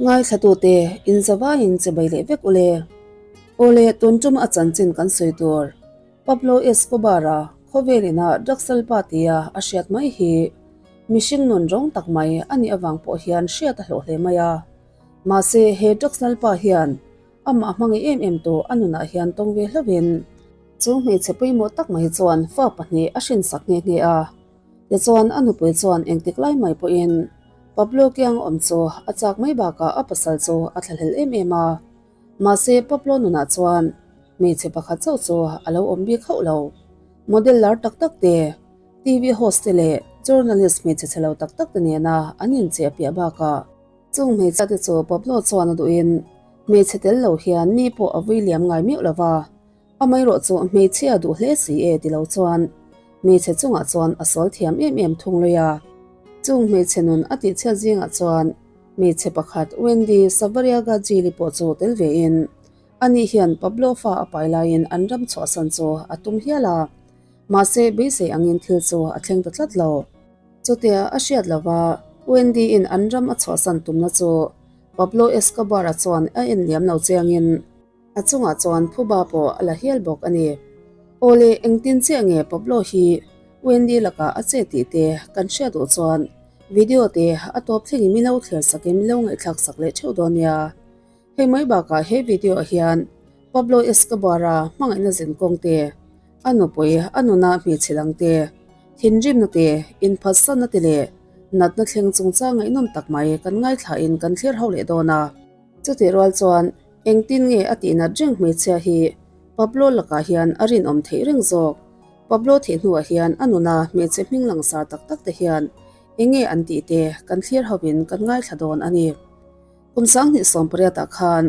Ngaithlatute, inzavaiin chibai leh vek ule. Awle, tun tum a chanchin kan sawi tur. Pablo Escobar-a khawvel ina drugs lalpa tia a hriat mai hi mihring nun rawng tak mai a nih avang pawh hian hriat a hlawh hle mai a. Mahse, he drugs lalpa hian amah hmangaih em em tu a nunah hian tawng ve hlauhin, chu hmeichhe pawimawh tak mai chuan fa pahnih a hrinsak nghe nghe a. Tichuan, a nupui chuan engtik lai mai pawhin Pablo kiang awm chu a chak mai bakah a pasal chu a thlahlel em em a. Mahse, Pablo nunah chuan hmeichhe pakhat chauh chu a lo awm bik hauh lo. Model lar tak tak te, TV host te leh journalist hmeichhe chhe lo tak tak te nena an incheh piah bakah chung hmeichhia te chu Pablo chuan a duhin hmeichhe tel lo hian mi pawh a vui liam ngai miauh lo va. Amaherawh chu hmeichhia duh hle si e ti lo chuan hmeichhe chungah chuan a sawl thiam em em thung lui a. Chung hmeichhe nun a tihchhiat zingah chuan hmeichhe pakhat Wendy Savariaga Gili pawh chu tel vein ani hian Pablo fa a pai laiin an ram chhuahsan chu a tum hial a. Mahse beisei angin thil chu a thleng ta tlat lo. Chutia a hriat lova Wendy-in an ram a chhuahsan tumna chu Pablo Escobar-a chuan a en liam lo chiangin, A chungah chuan phuba pawh a la hial bawk a ni. Awle, engtin chiah nge Pablo hi Wendy lakah a che tih te kan hriat duh chuan video te a tawp thlengin min lo thlir sakin min lo ngaihthlak sak leh theuh dawn nia. Hei mai bakah he video ah hian Pablo Escobar-a hmangaihna zin kawng te, a nupui a nuna hmeichhe dang te, thinrimna te, inphatsanna te leh natna thleng chungchang ngaihnawm tak mai kan ngaithlain kan thlir ho leh dawn a. Chutih rual chuan Engtin nge a tih nat reng hmeichhia hi Pablo lakah hian a rinawm theih reng zawk? Pablo thih hnuah hian a nuna hmeichhe hming langsar tak tak te hian eng nge an tih te kan thlir hovin kan ngaithla dawn a ni. Kum 2018 ah khan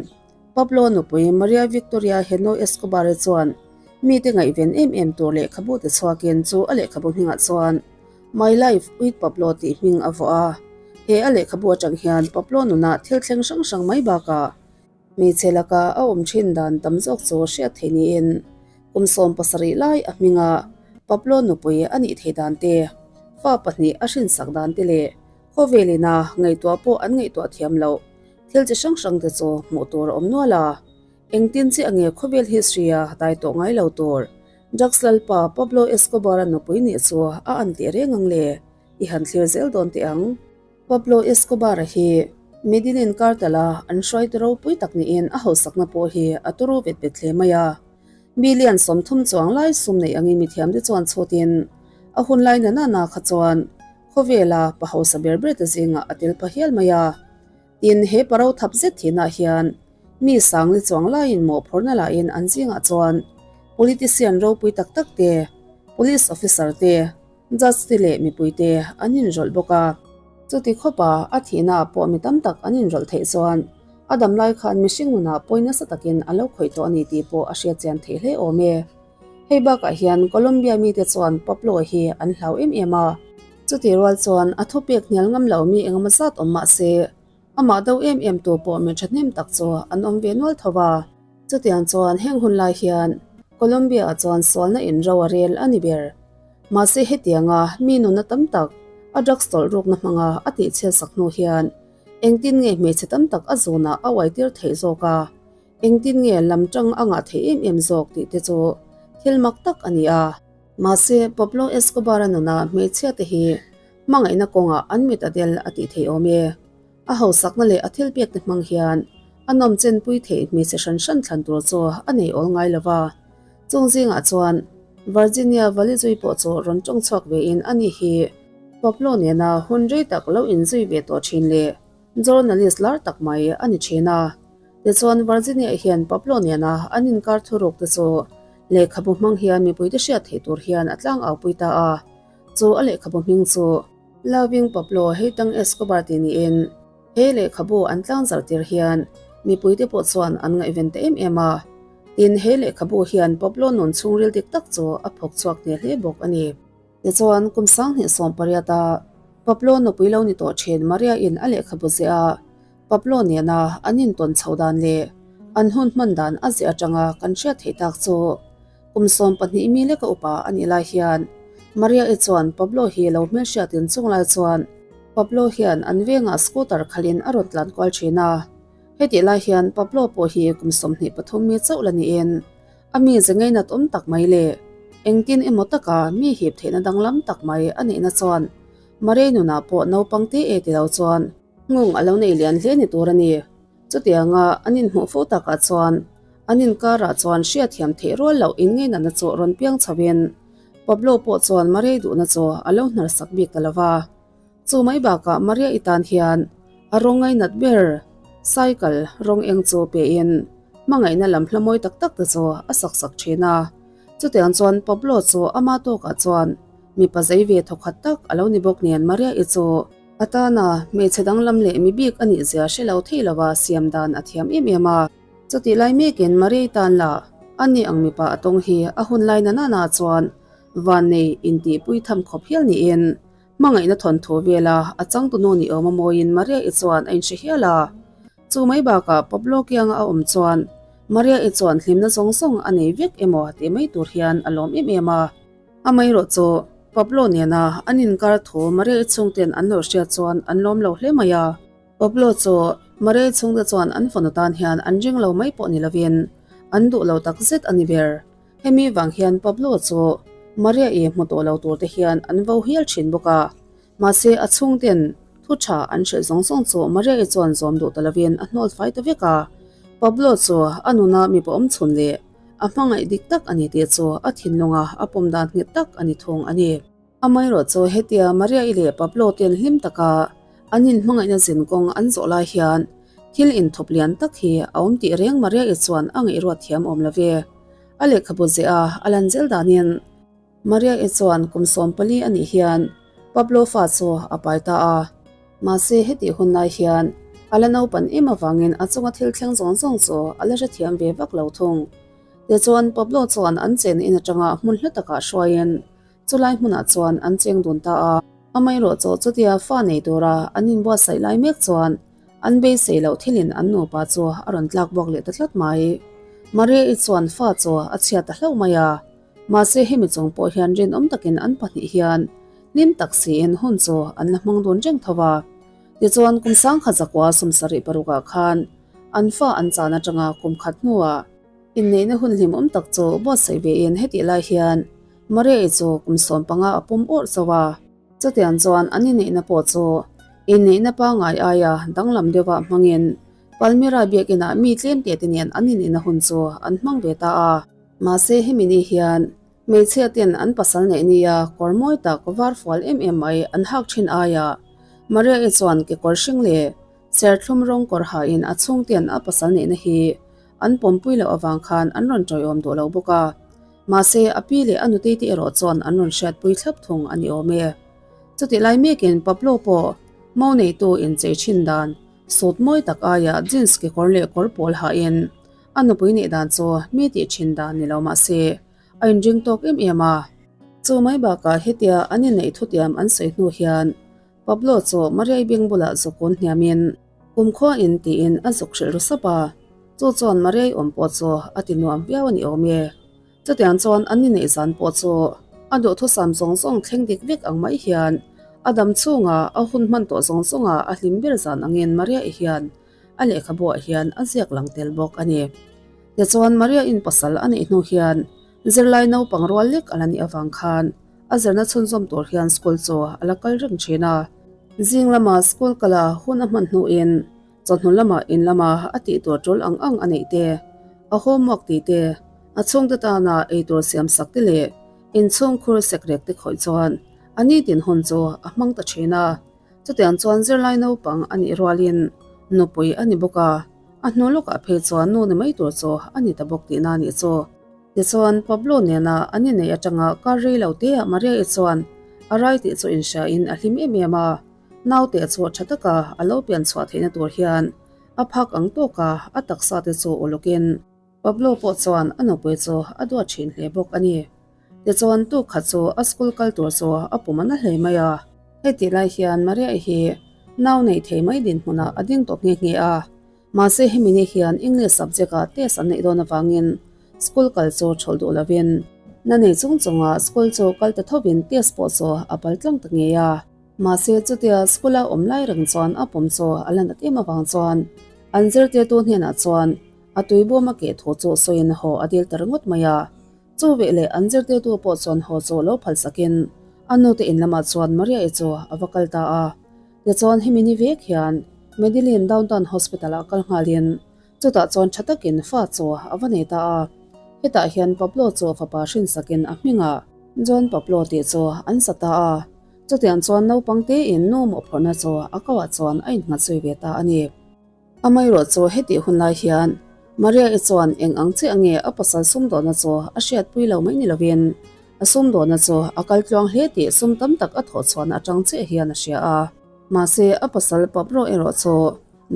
Pablo nupui Maria Victoria Heno Escobar-i chuan mite ngaihven em em tur lehkhabu ti chhuakin chu a lehkhabu hmingah chuan My Life with Pablo tih hming a vuah a. He a lehkhabu atang hian Pablo nunah thil thleng hrang hrang mai bakah Hmeichhe laka a awm thin dan tam zawk chu hriat theih niin kum 70 lai a hminga Pablo nupui a nih theih dan te, fa pahnih a hrinsak dan te leh khawvel ina ngaihtuah pawh an ngaihtuah thiam loh thil chi hrang hrang te chu hmuh tur a awm nual a. Engtin chiah nge khawvel history-a dai tawh ngai lo tur Drugs lalpa Pablo Escobar-a nupui nih chu a an teh reng ang le? I han thlir zel dawn teh ang. Pablo Escobar-a hi Medellin Cartel-a an hruaitu ropui tak niin a hausakna pawh hi a turu vet vet hle mai a. Billion 30 chuang lai sum neih angin mithiamte chuan chhutin a hun lai na nana kha chuan khawvela pa hausa ber ber te zingah a tel pha hial mai a. Tin, he pa ro thap zet thinah hian mi sangli chuang laiin mawhphurhna lahin an zingah chuan politician ropui tak tak te, police officer te, Judge te leh mipui te an inrawlh bawk a. Chuti khawpa a thihna ah pawh mi tam tak an inrawlh theih chuan a dam lai khan mihring nunah pawi nasa takin a lo khawih tawh a ni tih pawh a hriat chian theih hle awm e. Hei bakah hian Colombia mite chuan Pablo hi an hlau em em a. Chuti rual chuan a thupek hnial ngam lo mi engemaw zat awm mah se amah do em em tu pawh mi thahnem tak chu an awm ve nual tho a. Chutiang chuan heng hun lai hian Colombia ah chuan sualna in ro a rel a ni ber. Mahse hetianga mi nunna tam tak a drugs tawlh rukna hmanga a tihchhiat sak hnu hian engtin nge hmeichhe tam tak a zunah a uaitir theih zawk a, engtin nge lam tang a ngah theih em em zawk tih te chu thil mak tak a ni a. Mahse Pablo Escobar-a nuna hmeichhia te hi hmangaihna kawngah an mit a del a tih theih awm e. A hausakna leh a thil pek te hmang hian a nawm chenpui theih hmeichhe hran hran thlan tur chu a nei awl ngai lo va. Chung zingah chuan Virginia Valizui pawh chu rawn tawng chhuak vein a ni hi Pablo nena hun rei tak lo inzui ve tawh thin leh journalist lar tak mai a ni thin a. Tichuan Virginia hian Pablo nena an inkar thuruk te chu lehkhabu hmang hian mipuite hriat theih tur hian a tlangaupui ta a. Chu a lehkhabu hming chu Loving Pablo Heitang Escobar tih niin he lehkhabu an tlangzarh tir hian mipuite pawh chuan an ngaihven ta em em a. Tin, he lehkhabu hian Pablo nun chhungril dik tak chu a phawk chhuak hneh hle bawk a ni. Tichuan, kum 2018 a Pablo nupui lo ni tawh thin Maria in a lehkhabu ziah a, Pablo nena an intawn chho dan leh an hun hman dan a ziah atanga kan hriat theih tak chu kum 12 mi leka upa a nih lai hian Maria-i chuan Pablo hi lo hmelhriatin chung lai chuan. Pablo hian an vengah scooter khalhin a rawn tlan kual thin a. Hetih lai hian Pablo pawh hi kum 23 mi chauh la niin a mi ze ngainat awm tak mai leh engtin emaw taka mi hip theihna danglam tak mai a nihna chuan Marei nunah pawh naupang te e ti lo chuan nghawng a lo nei lian hle ni tur a ni. Chutianga an inhmuh fo takah chuan an inkarah chuan hriatthiam theih rual loh inngainatna chu rawn piang chhoin Pablo pawh chuan Maria-i duhna chu a lo hnarsak bik ta lo va. Chu mai bakah Maria-i tan hian a rawng ngainat ber cycle rawng eng chu pein hmangaihna lam hla mawi tak tak te chu a sak sak thin a. Chutiang chuan Pablo chu ama tawkah chuan mipa zei ve thawkhat tak a lo ni bawk nen Maria-i chu A tana hmeichhe danglam leh mi bik a nih zia hre lo thei lova siam dan a thiam em em a. Chutih lai mekin Maria-i tan lah a ni ang mipa a tawng hi a hun lai na nana chuan vannei intihpui tham khawp hial niin hmangaihna thawnthu vela a changtunu ni awm a mawiin Maria-i chuan a inhre hial a. Chu mai bakah Pablo kianga a awm chuan Maria-i chuan hlimna zawng zawng a nei vek emaw tih mai tur hian a lawm em em a. Amaherawh chu Pablo nena an inkar thu Maria-i chhungten an lo hriat chuan an lawm lo hle mai a. Pablo chu Maria-i chhungte chuan an fanu tan hian an ring lo mai pawh ni lovin an duh lo tak zet a ni ber. Hemi vang hian Pablo chu Maria-i hmu tawh lo tur te hian an vo hial thin bawk a. Mahse a chhungten thu tha an hrilh zawng zawng chu Maria-i chuan zawm duh ta lovin a hnawl fai ta vek a. Pablo chu a nuna mipa awm chhun leh A hmangaih dik tak a ni tih chu a thinlunga a pawm dan nghet tak a ni thung a ni. Amaherawh chu hetia Maria-i leh Pablo ten hlim taka an inhmangaihna zin kawng an zawh lai hian thil inthawp lian tak hi a awm tih reng Maria-i chuan a ngaihruat thiam awm lo ve. A lehkhabu zeh a a lan zel danin Maria-i chuan kum 14 a nih hian Pablo fa chu a pai ta a. Mahse hetih hun lai hian a la naupan em avangin a chunga thil thleng zawng zawng chu a la hrethiam ve vak lo thung. Tichuan Pablo chuan an chen in atanga hmun hla takah hruaiin chulai hmunah chuan an cheng dun ta a. Amaherawh chu chutia fa nei tura an inbuatsaih lai mek chuan an beisei loh thilin an nupa chu a rawn tlak buak leh ta tlat mai. Maria-i chuan fa chu a chhiat ta hlauh mai a. Mahse hemi chung pawh hian rinawm takin an pahnih hian hlim tak siin hun chu an la hmang dun reng tho a. Tichuan kum sangkhat zakua 76 ah khan an fa an chan atanga kum khat hnuah inneihna hun hlimawm tak chu buatsaih vein hetih lai hian Maria-i chu kum 15 a pawm awrh chauh a. Chutiang chuan an inneihna pawh chu inneihna pangngai aia danglam deuhah hmangin Palmyra biakinah mi tlem te te nen an inneihna hun chu an hmang ve ta a. Mahse hemi ni hian hmeichhia ten an pasal neih nia kawr mawi tak var fual em em mai an hak thin aia Maria-i chuan kekawr hring leh serthlum rawng kawr hain a chhungten a pasal neihna hi an pawmpui loh avang khan an rawn tawiawm duh lo bawk a. Mahse a pi leh a nutei te erawh chuan an rawn hriatpui thlap thung a ni awm e. Chutih lai mekin Pablo pawh mo neitu inchei thin dan sut mawi tak aia jeans kekawr leh kawr pawl hain A nupui nih dan chu mi tih thin dan ni lo mah se, a inring tawk em em a. Chu mai bakah hetia an inneih thutiam an sawi hnu hian Pablo chu Maria-i beng bulah zuk kun hniamin kumkhua in tiin a zuk hrilh ru sap a, chu chuan Maria-i awm pawh chu a ti nuam viau a ni awm e. Chutiang chuan an inneih zan pawh chu a duhthusam zawng zawng thleng dik vek ang mai hian a dam chhunga a hun hman tawh zawng zawnga a hlim ber zan angin Maria-i hian A lehkhabuah hian a ziak lang tel bawk a ni. Tichuan Maria in pasal a neih hnu hian zirlai naupang rual lek a la nih avang khan a zirna chhunzawm tur hian school chu a la kal reng thin a. Zing lama school kala hun a hman hnuin chawhnu lama in lama a tih tur tul ang ang a neih te, a homework tih te, a chhungte tana eitur siam sak te leh inchhungkhur sekrek te khawih chuan a nitin hun chu a hmang ta thin a. Chutiang chuan zirlai naupang a nih rualin nupui a ni bawk a, a hnu lawkah phei chuan nu ni mai tur chu a ni ta bawk tihna a nih chu. Tichuan, Pablo nena an inneih atanga kar rei lo teah Maria-i chuan a rai tih chu inhriain a hlim em em a, naute chu tha taka a lo pian chhuah theihna tur hian a phak ang tawka a taksa te chu ulukin Pablo pawh chuan a nupui chu a duat thin hle bawk a ni. Tichuan tuk khat chu a school kal tur chu a pum a na hle mai a. Hetih lai hian Maria-i hi nau neih thei mai dinhmunah a ding tawp nghe nghe a. Mahse hemi ni hian English subject ah test an neih dawn avangin school kal chu thawlh duh lovin na nei chung chunga school chu kal ta thovin test pawh chu a pal tlang ta ngei a. Mahse chutia school a awm lai reng chuan a pawm chu a la nat em avang chuan an zirtirtu hnenah chuan a tuibawm a keh thu chu sawiin haw a dil ta ringawt mai a. Chu veleh an zirtirtu pawh chuan haw chu lo phal sakin a nute in lamah chuan Maria-i chu a va kal ta a. Tichuan hemi ni vek hian Medellin Downtown Hospital-ah kal nghalin chutah chuan tha takin fa chu a va nei ta a. Hetah hian Pablo chu fapa hrinsakin a hmingah John Pablo tih chu an sa ta a. Chutiang chuan naupang tein nu mawhphurhna chu a kauah chuan a innghat zui ve ta a ni. Amaherawh chu hetih hun lai hian Maria-i chuan eng ang chiah nge a pasal sumdawhna chu a hriatpui lo mai ni lovin a sumdawhna chu a kal tluang hle tih sum tam tak a thawh chhuahna atang chiah hian a hria a. Mahse a pasal Pablo erawh chu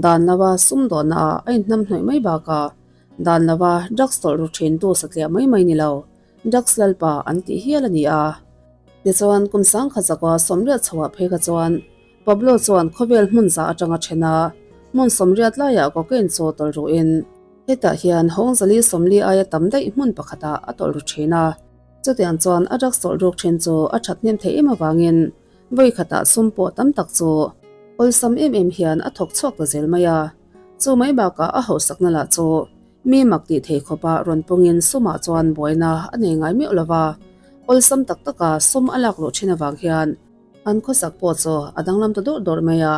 dan lova sumdawhna ah a inhnamhnawih mai bakah dan lova drugs tawlh ru thintu satliah mai mai ni lo drugs lalpa an tih hial a ni a. Tichuan kum sangkhat zakua sawmriat chhoah phei kha chuan Pablo chuan khawvel hmun za atanga then a, hmun sawmriat laiah cocaine chu tawlh ruhin hetah hian hawng zali sawmli aia tam daih hmun pakhatah a tawlh ru thin a. Chutiang chuan a drugs tawlh ruk thin chu a that hnem theih em avangin vawi khatah sum pawh tam tak chu awlsam em em hian a thawk chhuak ta zel mai a. Chu mai bakah a hauhsakna lah chu mi mak tih thei khawpa rawn pungin sumah chuan buaina a nei ngai meuh lova, awlsam tak taka sum a lak luh thin avang hian An khawsak pawh chu a danglam ta dawrh dawrh mai a,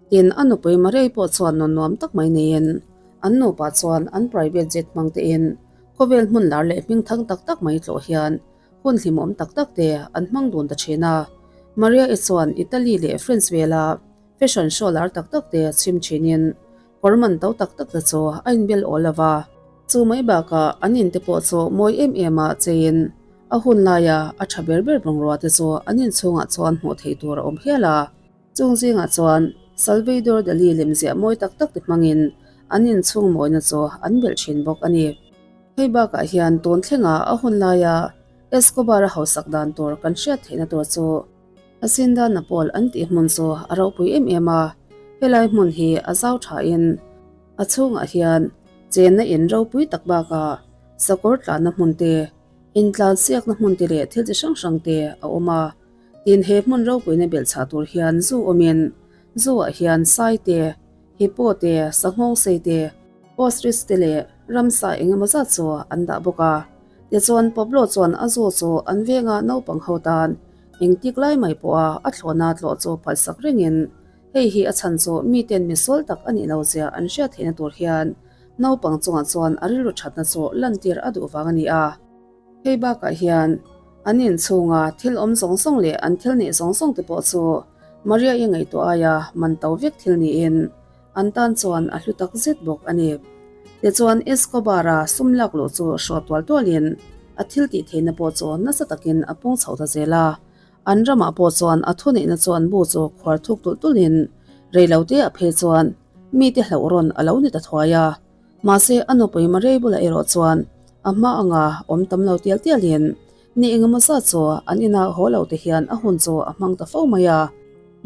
tin a nupui Marei pawh chuan nawn nuam tak mai neiin an nupa chuan an private jet hmang tein khawvel hmun lar leh hming thang tak tak mai tlawh hian hun hlimawm tak tak te an hmang dun ta thin a. Maria-i chuan Italy leh France vela fashion show lar tak tak te chhim thinin kawr man to tak tak te chu a inbel awl lo va. Chu mai bakah an in te pawh chu mawi em em a cheiin a hun laia a tha ber ber bungrua te chu an inchhungah chuan hmuh theih tur a awm hial a. Chung zingah chuan Salvador Dali lemziah mawi tak tak te hmangin an inchhung mawina chu an belh thin bawk a ni. Hei bakah hian tun thlengah a hun laia Escobar-a hausak dan tur kan hriat theihna tur chu Hacienda Napol an tih hmun chu a ropui em em a, helai hmun hi a zau thain a chhungah hian chenna in ropui tak bakah sakawr tlanna hmun te, intlan siakna hmun te leh thil chi hrang hrang te a awm a. Tin, he hmun ropuina belhchhah tur hian zu awmin zu ah hian sai te, hippo te, sanghawng sei te, ostrich te leh ramsa eng emaw zat chu an dah bawk a. Tichuan, Pablo chuan a zu chu an venga naupang ho tan engtik lai mai pawha a thlawhna tlawh chu phalsak rengin Hei hi a chhan chu miten misual tak a nih lo zia an hriat theihna tur hian naupang chungah chuan a rilru thatna chu lantir a duh vang a ni a. Hei bakah hian an inchhunga thil awm zawng zawng leh an thil neih zawng zawng te pawh chu Maria-i ngaihtuah aia man to vek thil niin an tan chuan a hlu tak zet bawk a ni. Tichuan Escobar-a sum lak luh chu hrawh tual tualin a thil tih theihna pawh chu nasa takin a pung chho ta zel a. An ramah pawh chuan a thuneihna chuan bu chu khuar thuk tulh tulhin reilote a phei chuan mite hlauh rawn a lo ni ta thuai a. Mahse a nupui Marei bulah erawh chuan a hma anga awm tam lo tial tialin ni engemaw zat chu an ina haw lo te hian a hun chu a hmang ta fo mai a.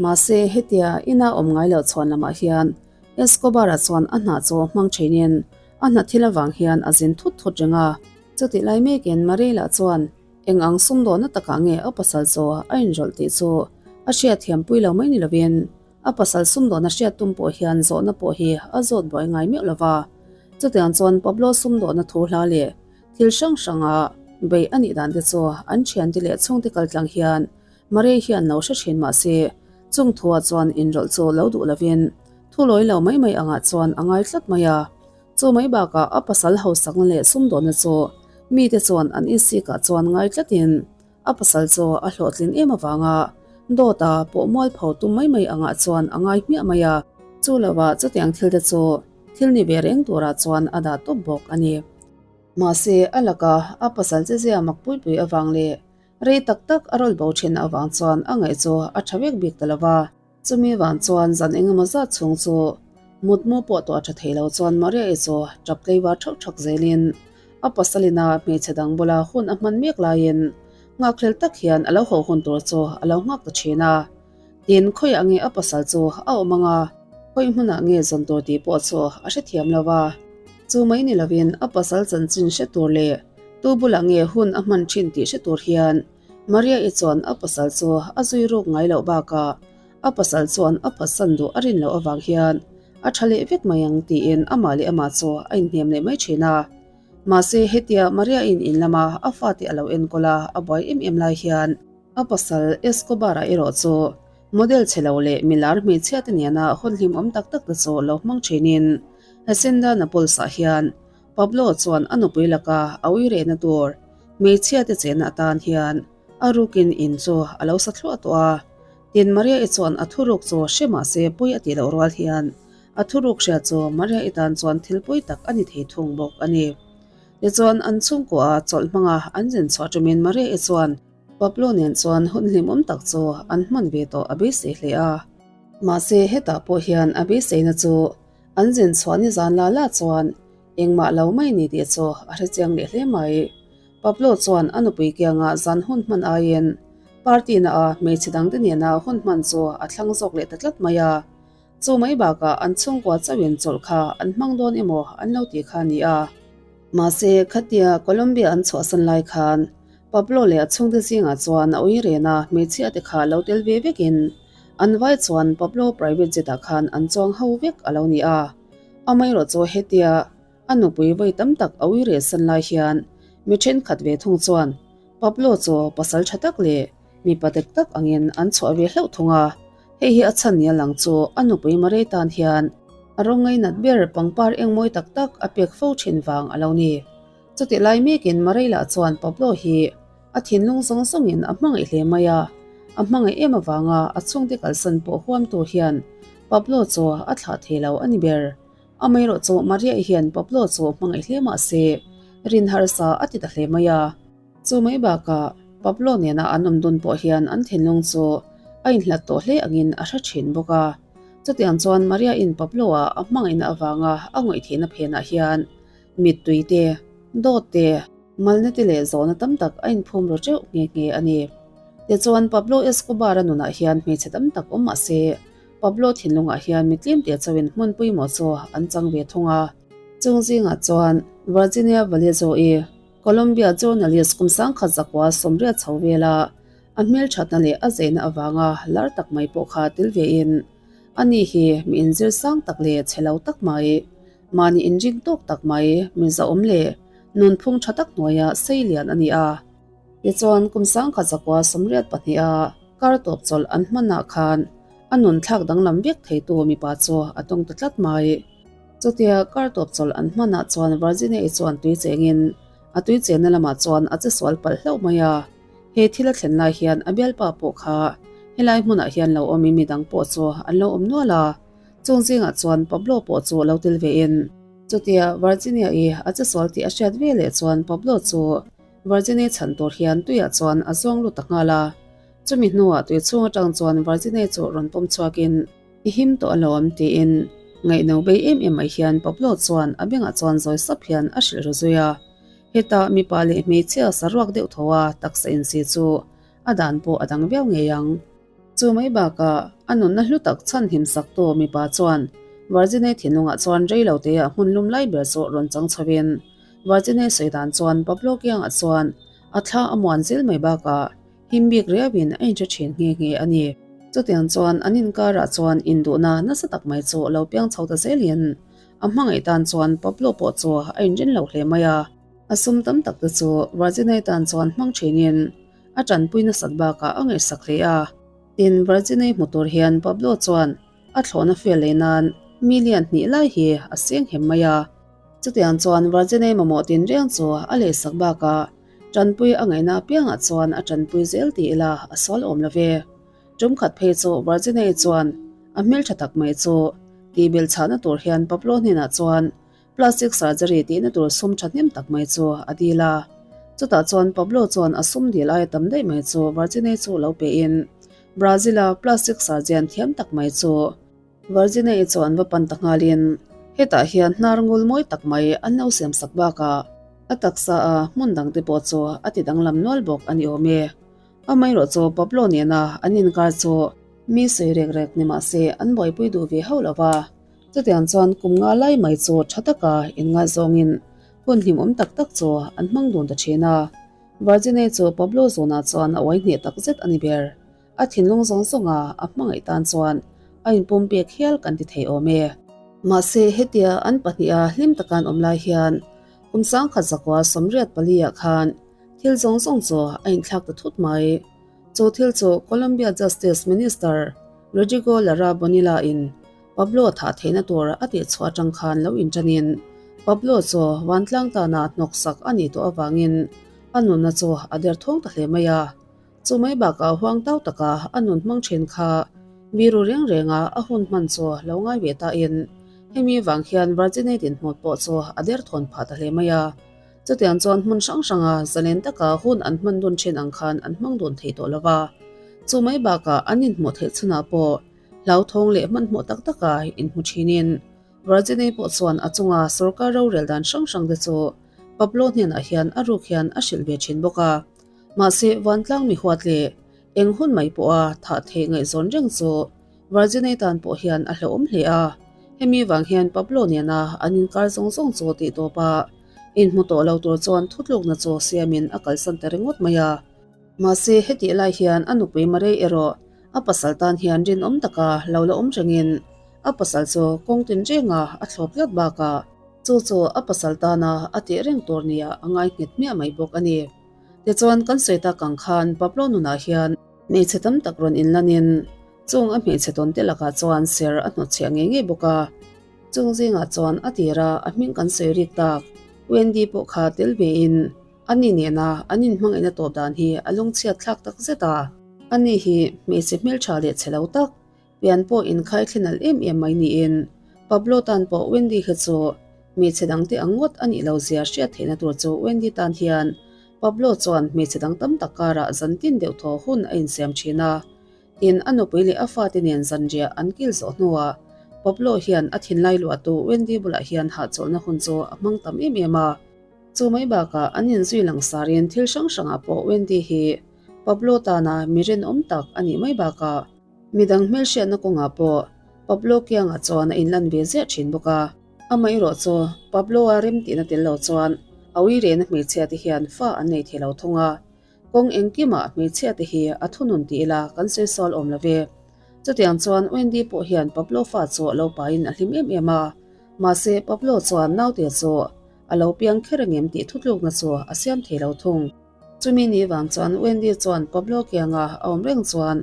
Mahse hetia ina awm ngai loh chhuan lamah hian Escobar-a chuan a hna chu hmang thinin a hna thil avang hian a zin thut thut reng a. Chutih lai mekin Marei lah chuan Eng ang sumdawhna takah nge a pasal chaw a inrawlh tih chu a hriat thiampui lo mai ni lovin a pasal sumdawhna hriat tum pawh hian zawhna pawh hi a zawt buai ngai meuh lova. Chutiang chuan Pablo sumdawhna thu hla leh thil hrang hranga beih a nih dan te chu an thiante leh chhungte kaltlang hian Maria hian lo hre thin mah se chung thuah chuan inrawlh chu lo duh lovin thu lawi lo mai mai angah chuan a ngai tlat mai a. Chu mai bakah a pasal hausakna leh sumdawnna chu mite chuan an insikah chuan ngai tlatin a pasal chu a hlawhtlin em avanga dawta pawh mualpho tum mai mai angah chuan a ngai hmiah mai a. Chu lovah chutiang thil te chu thil ni ve reng turah chuan a dah tawp bawk a ni. Mahse a laka a pasal che zia mak pui pui avang leh rei tak tak a rawl bo thin avang chuan a ngaih chu a tha vek bik ta lova. Chumi vang chuan zan engemaw zat chhung chu mutmu pawh tawh a tha thei lo chuan Maria-i chu tap tleivar thak thak zelin a pasalina hmeichhe dang bula hun a hman mek laiin nghakhlel tak hian a lo haw hun tur chu a lo nghak ta thin a. Tin, khawiah nge a pasal chu a awm ang a, khawi hmunah nge zawn tur tih pawh chu a hrethiam lo va. Chu mai ni lovin a pasal chanchin hre tur leh tu bulah nge hun a hman thin tih hre tur hian Maria-i chuan a pasal chu a zui ruk ngai loh bakah. A pasal chuan a phatsan duh a rin loh avang hian a tha leh vek mai ang tiin amah leh amah chu a inhnem leh mai thin a. Mahse hetia Maria-in in lama a fate a lo enkawl a, a buai em em lai hian a pasal Escobar-a erawh chu model chhe lo leh milar hmeichhia te nena hawn hlimawm tak tak te chu lo hmang thinin Hacienda Napoles-ah hian Pablo chuan a nupui laka a uirehna tur hmeichhia te chenna atan hian A rukin in chu a lo sa thluah tawh a, tin Maria-i chuan a thuruk chu hre mah se pawi a tih loh rual hian a thuruk hria chu Maria-i tan chuan thil pawi tak a ni thei thung bawk a ni. Tichuan an chhungkua a chawlh hmanga an zin chhuah ṭumin Maria-i chuan Pablo nen chuan hun hlimawm tak chu an hman ve tawh a beisei hle a. Mahse hetah pawh hian a beiseina chu an zin chhuah ni zan la la chuan engmah lo mai ni tih chu a hrechiang leh hle mai. Pablo chuan a nupui kianga zan hun hman aiin party na a hmeichhe dangte nena hun hman chu a thlang zawk leh ta tlat mai a. Chu mai bakah an chhungkua chauhin chawlh kha an hmang dawn emaw an lo ti kha a ni a. Mahse, khatia Colombia an chhuahsan lai khan Pablo leh a chhungte zingah chuan a ui ren a, hmeichhia te kha lo tel ve vekin an vai chuan Pablo private jet ah khan an chuang ho vek a lo ni a. Amaherawhchu hetia A nupui vawi tam tak a ui reh san lai hian mi thenkhat ve thung chuan Pablo chu pasal tha tak leh mipa dik tak angin an chhuah ve hlauh thung a. Hei hi a chhan nia lang chu a nupui Marei tan hian a rawngai nat ber pangpar engmawi tak tak a pek fo thin vang a lo ni. Chutih lai mekin Marei lah chuan Pablo hi a thinlung zawng zawngin a hmangaih hle mai a, a hmangaih em avanga a chhungte kalsan pawh huamtu hian Pablo chu a thlah thei lo a ni ber. Amaherawhchu Maria hian Pablo chu hmangaih hle mah se, rin harsa a ti ta hle mai a. Chu mai bakah Pablo nena an awm dun pawh hian an thinlung chu a inhlat tawh hle angin a hre thin bawk a. Chutiang chuan Maria-in Pablo-a a hmangaihna avanga a ngaihthihna phenah hian mittui te, dawt te, malna te leh zawhna tam tak a inphum ru teuh nghe nghe a ni. Tichuan Pablo Escobar-a nunah hian hmeichhe tam tak awm mah se, Pablo thinlungah hian mi tlemte chauhin hmun pawimawh chu an chang ve thung a. Chung zingah chuan Virginia Vallejo-i, Colombia journalist kum sangkhat zakua sawmriat chho vela a hmelthatna leh a zeina avanga lar tak mai pawh kha tel vein, ani hi mi inzir sang tak leh chhe lo tak mai, mahni inring tawk tak mai, mi zahawm leh nunphung tha tak hnuaia sei lian a ni a. Tichuan, kum sangkhat zakua 82 a kar tawp chawlh an hmanah khan a nun thlak danglam vek theitu mipa chu a tawng ta tlat mai. Chutia kar tawp chawlh an hmanah chuan Virginia-i chuan tui chengin a tui chenna lamah chuan a che sual palh hlauh mai a. He thil a thlen lai hian a bialpa pawh kha helai hmunah hian lo awmin midang pawh chu an lo awm nual a. Chung zingah chuan Pablo pawh chu lo tel vein. Chutia Virginia-i a che sual tih a hriat veleh chuan Pablo chu Virginia chhan tur hian tuiah chuan a zawng lut ta nghal a. Chumi hnuah tui chhung atang chuan Virginia chu rawn pawm chhuakin, I him tawh alawm, tiin ngaihno bei em em mai hian Pablo chuan a bengah chuan zawi sap hian a hrilh ru zui a. Hetah mipa leh hmeichhia saruak deuh tho a taksa insi chu a dan pawh a dang viau ngei ang. Chu mai bakah a nunna hlu tak chhan him saktu mipa chuan Virginia thinlungah chuan rei lo teah hmun lum lai ber chu rawn chang chhovin Virginia sawi dan chuan Pablo kiangah chuan a thla a muan zil mai bakah him bik riauin a inhre thin nghe nghe a ni. Chutiang chuan an inkarah chuan induhna nasa tak mai chu lo piang chho ta zelin a hmangaih tan chuan Pablo pawh chu a inrin lo hle mai a. A sum tam tak te chu Virginia tan chuan hmang thinin a tanpui nasat bakah a ngaihsak hle a. Tin, Virginia hmu tur hian Pablo chuan a thlawhna fel leh nan million hnih lai hi a seng hem mai a. Chutiang chuan Virginia mamawh tinreng chu a lehsak bakah tanpui a ngaihna apiangah chuan a tanpui zel ti ila a sual awm lo ve. Tumkhat phei chu Virginia chuan a hmeltha tak mai chu tihbelh chhahna tur hian Pablo hnenah chuan Plastic surgery tihna tur sum thahnem tak mai chu a dil a. Chutah chuan Pablo chuan a sum dil aia tam daih mai chu Virginia chu lo pehin Brazil-a plastic surgeon thiam tak mai chu Virginia-i chu an va pan ta nghalin hetah hian hnar ngul mawi tak mai an lo siam sak bakah a taksa a hmun dangte pawh chu a ti danglam nual bawk a ni awm e. Amaherawh chu Pablo nena an inkar chu mi sawi rek rek ni mah se an buaipui duh ve hauh lo va. Chutiang chuan kum nga lai mai chu tha taka inngaizawngin hun hlimawm tak tak chu an hmang dun ta thin a. Virginia chu Pablo zawnah chuan a uai hneh tak zet a ni ber. a thinlung zawng zawnga a hmangaih tan chuan a inpumpek hial kan ti thei awm e. Mahse, hetia an pahniha hlim taka an awm lai hian kum 1984 ah khan thil zawng zawng chu a inthlak ta thut mai. Chu thil chu Colombia Justice Minister Rodrigo Lara Bonilla in Pablo thah theihna tur a tihchhuah atang khan lo inṭanin Pablo chu vantlang tana hnawksak a nih tawh avangin a nunna chu a derthawng ta hle mai a. Chu mai bakah huang tau taka a nun hmang thin kha biru reng renga a hun hman chu lo ngai ve tain hemi vang hian Virginia dinhmun pawh chu a derthawn phah ta hle mai a. Chutiang chuan hmun hrang hranga zalen taka hun an hman dun thin ang khan an hmang dun thei tawh lo va. Chu mai bakah an inhmuh theih chhunah pawh hlauthawng leh hmanhmawh tak taka inhmu thinin Virginia pawh chuan a chunga sorkar rorel dan hrang hrang te chu Pablo hnenah hian a ruk hian a hrilh ve thin bawk a. Mahse, vantlang mi huat leh eng hun mai pawha thah theih ngaihzawn reng chu Virginia tan pawh hian a hlauhawm hle a. Hemi vang hian Pablo nena an inkar zawng zawng chu tih tawpa inhmu tawh lo tur chuan thutlukna chu siamin a kalsan ta ringawt mai a. Mahse, hetih lai hian a nupui Marei erawh a pasal tan hian rinawm taka lo la awm rengin a pasal chu kawng tinrenga a thlawp tlat bakah chu chu a pasal tana a tih reng tur nia a ngai nghet hmiah mai bawk a ni. Tichuan, kan sawi tak ang khan Pablo nunah hian hmeichhe tam tak rawn inlanin chung a hmeichhe tawn te lakah chuan ser a hnawtchhiah ngei ngei bawk a. Chung zingah chuan a tira a hming kan sawi rik tak Wendy pawh kha tel vein Ani nena an inhmangaihna tawp dan hi a lungchhiat thlak tak zet a. Ani hi hmeichhe hmeltha leh chhe lo tak, pian pawh inkhai thlen alh em em mai niin Pablo tan pawh Wendy hi chu hmeichhe dangte ang ngawt a nih lo zia hriat theihna tur chu Wendy tan hian Pablo chuan hmeichhe dang tam tak karah zan tin deuh thaw hun a insiam thin a. Tin, a nupui leh a fate nen zanriah an kil zawh hnuah Pablo hian a thinlai luahtu Wendy bulah hian hahchawlhna hun chu a hmang tam em em a. Chu mai bakah an inzui langsarin thil hrang hrangah pawh Wendy hi Pablo tana mi rinawm tak a nih mai bakah midang hmelhriatna kawngah pawh Pablo kiangah chuan a inlan ve ziah thin bawk a. Amaherawh chu Pablo-a remtihna tel lo chuan a uirehna hmeichhia te hian fa an nei thei lo thung a. Kawng engkimah hmeichhia te hi a thunun ti ila kan sawi sual awm lo ve. Chutiang chuan Wendy pawh hian Pablo fa chu a lo pahin a hlim em em a. Mahse Pablo chuan naute chu A lo piang kher angem tih thutlukna chu a siam thei lo thung. Chumi ni vang chuan Wendy chuan Pablo kianga a awm reng chuan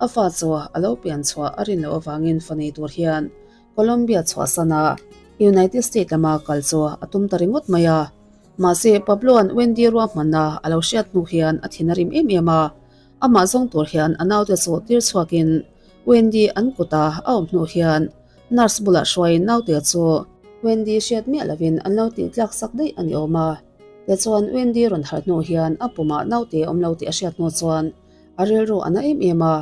a fa chu a lo pian chhuah a rin loh avangin fa nei tur hian Colombia chhuahsan a United States lama kal chu a tum ta ringawt mai a. Mahse, Pablo-a'n Wendy ruahmanna a lo hriat hnu hian a thin a rim em em a, amah zawng tur hian a naute chu tir chhuakin Wendy an kuta a awm hnu hian Nurse bulah hruaiin naute chu Wendy hriat miah lovin an lo tih tlak sak daih a ni awm a. Tichuan Wendy rawn harh hnu hian a pumah naute awm lo tih a hriat hnu chuan a rilru a na em em a.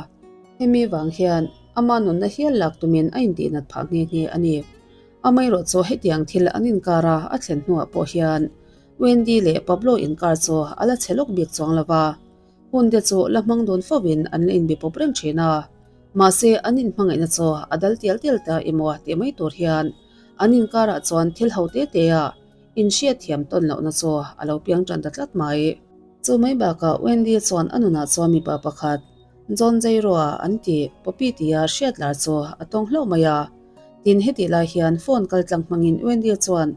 Hemi vang hian ama nunna hial lak tumin a intihnat phah nghe nghe a ni. Amaherawh chu hetiang thil an inkar a a thlen hnuah pawh hian Wendy leh Pablo inkar chu a la chhe lawk bik chuang lo va. Hun te chu la hmang dun fovin an la inbe pawp reng thin a. Mahse, an inhmangaihna chu a dal tial tial ta emaw tih mai tur hian an inkarah chuan thil ho te te a inhriat thiam tawn lohna chu a lo piang tan ta tlat mai. Chu mai bakah Wendy chuan a nunah chuan mipa pakhat, John Jairo-a an tih Poppy tia hriat lar chu a tawng hlauh mai a. Tin, hetih lai hian phone kaltlang hmangin Wendy chuan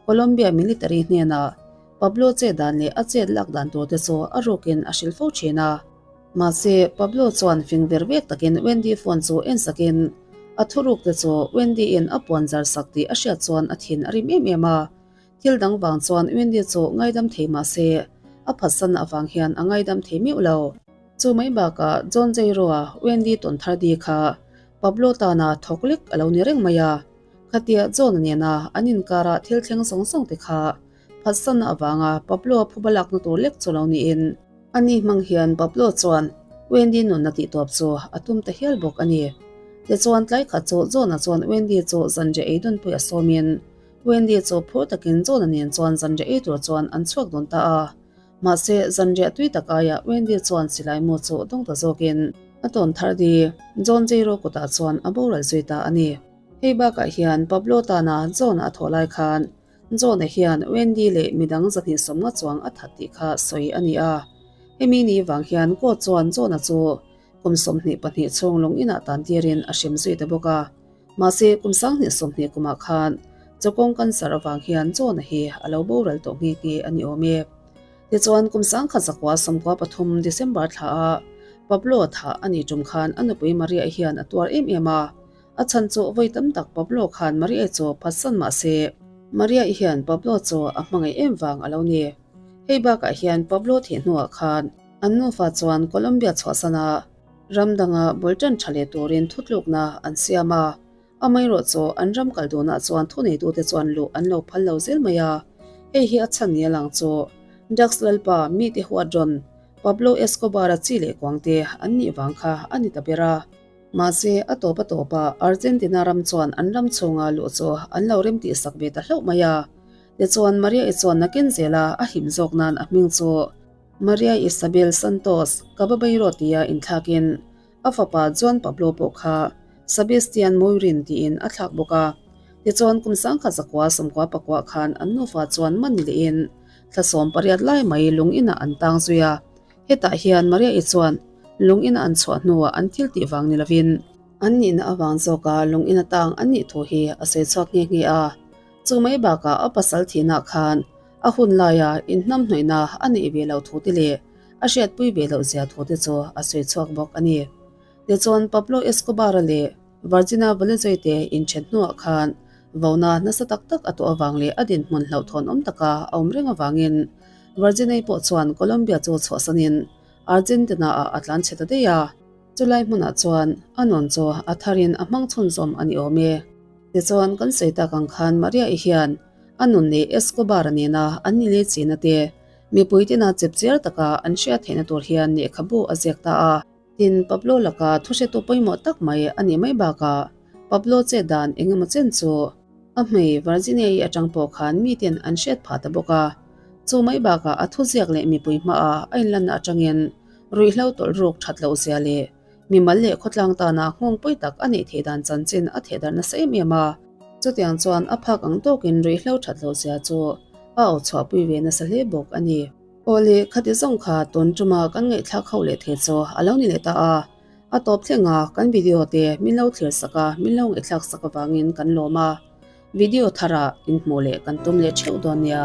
Colombia military hnenah Pablo chet dan leh a chet lak dan tur te chu a rukin a hrilh fo thin a. Mahse, Pablo chuan fing ver vek takin Wendy phone chu en sakin a thuruk te chu Wendy in a puan zar sak tih a hriat chuan a thin a rim em em a. Thil dang vang chuan Wendy chu ngaidam thei mahse, a phatsan avang hian a ngaidam thei meuh lo. Chu mai bakah John Jairo-a Wendy tawn thar di kha Pablo tana thawk lek a lo ni reng mai a. Khatia John-a nena an inkarah thil thleng zawng zawng te kha phatsanna avanga Pablo-a phuba lakna tur lek chu lo niin, Ani hmang hian Pablo chuan Wendy nunna tihtawp chu a tum ta hial bawk a ni. Tichuan tlai khat chu John-a chuan Wendy chu zanriah ei dawnpui a sawmin Wendy chu phur takin John-a nen chuan zanriah ei tur chuan an chhuak dawn ta a. Mahse zanriah tui tak aiah Wendy chuan silai mu chu dawng ta zawkin a tawn thar di John Jairo kutah chuan a boral zui ta a ni. Hei bakah hian Pablo tana John-a a thawh lai khan John-a hian Wendy leh midang 250 chuang a that tih kha sawi a ni a. Hemi ni vang hian court chuan John-a chu Kum 22 chhung lung inah tan tirin a hrem zui ta bawk a. Mahse, kum 2020 kumah khan chawkawng cancer avang hian John-a hi a lo boral tawh nghe nghe a ni awm e. Tichuan, kum 1993 December thla ah Pablo thah a nih tum khan a nupui Maria-i hian a tuar em em a. A chhan chu vawi tam tak Pablo khan Maria-i chu phatsan mah se, Maria-i hian Pablo chu a hmangaih em vang a lo ni. Hei bakah hian Pablo thih hnuah khan an nufa chuan Colombia chhuahsana ram danga bul tan tha leh turin thutlukna an siam a. Amaherawhchu an ram kal dunah chuan thuneitute chuan luh an lo phal lo zel mai a. Hei hi a chhan ni a lang chu Drugs lalpa mite huat rawn Pablo Escobar-a chi leh kuangte an nih vang kha a ni ta ber a. Mahse, a tawp a tawpah Argentina ram chuan an ram chhunga luh chu an lo remtihsak ve ta hlauh mai a. Tichuan, Maria-i chuan nakin zela a him zawk nan a hming chu Maria Isabel Santos Cababeiro tia inthlakin a fapa Juan Pablo pawh kha Sebastian Moirin tiin a thlak bawk a. Tichuan, kum 1999 khan an nufa chuan man ni lehin thla 18 lai mai lung inah an tang zui a. Hetah hian Maria-i chuan lung ina an chhuah hnuah an thil tih vang ni lovin, an nihna avang zawka lung ina tang an nih thu hi a sawi chhuak nghe nghe a. Chu mai bakah a pasal thihna khan a hun laia inhnamhnawihna a neih ve loh thu te leh a hriatpui ve loh zia thu te chu a sawi chhuak bawk a ni. Tichuan Pablo Escobar-a leh Virginia Valezoy te inthen hnuah khan vona nasa tak tak a tuah avang leh a dinhmun hlauhthawn awm taka a awm reng avangin Virginia-i pawh chuan Colombia chu chhuahsanin Argentina-ah a tlan chhe ta daih a. Chulai hmunah chuan a nun chu a tharin a hmang chhunzawm a ni awm e. Tichuan kan sawi tak ang khan Maria-i hian a nun leh Escobar-a nena an ni leh china te mipui tina chepchiar taka an hriat theihna tur hian lehkhabu a ziak ta a. Tin, Pablo laka thuhretu pawimawh tak mai a nih mai bakah Pablo chet dan eng emaw chen chu a hmei Virginia-i atang pawh khan miten an hriat phah ta bawk a. Chu mai bakah a thuziak leh mipui hmaah a inlanna atangin ruihhlo tawlh ruk that loh zia leh mimal leh khawtlang tana nghawng pawi tak a neih theih dan chanchin a thehdarh nasa em em a. Chutiang chuan a phak ang tawkin ruihhlo that loh zia chu a au chhuahpui ve nasa hle bawk a ni. Awle, khati zawng kha tun tuma kan ngaihthlak ho leh thei chu a lo ni leh ta a. A tawp thleng a, kan video te min lo thlir sak a, min lo ngaihthlak sak avangin kan lawm a. Video tharah inhmuh leh kan tum leh theuh dawn nia.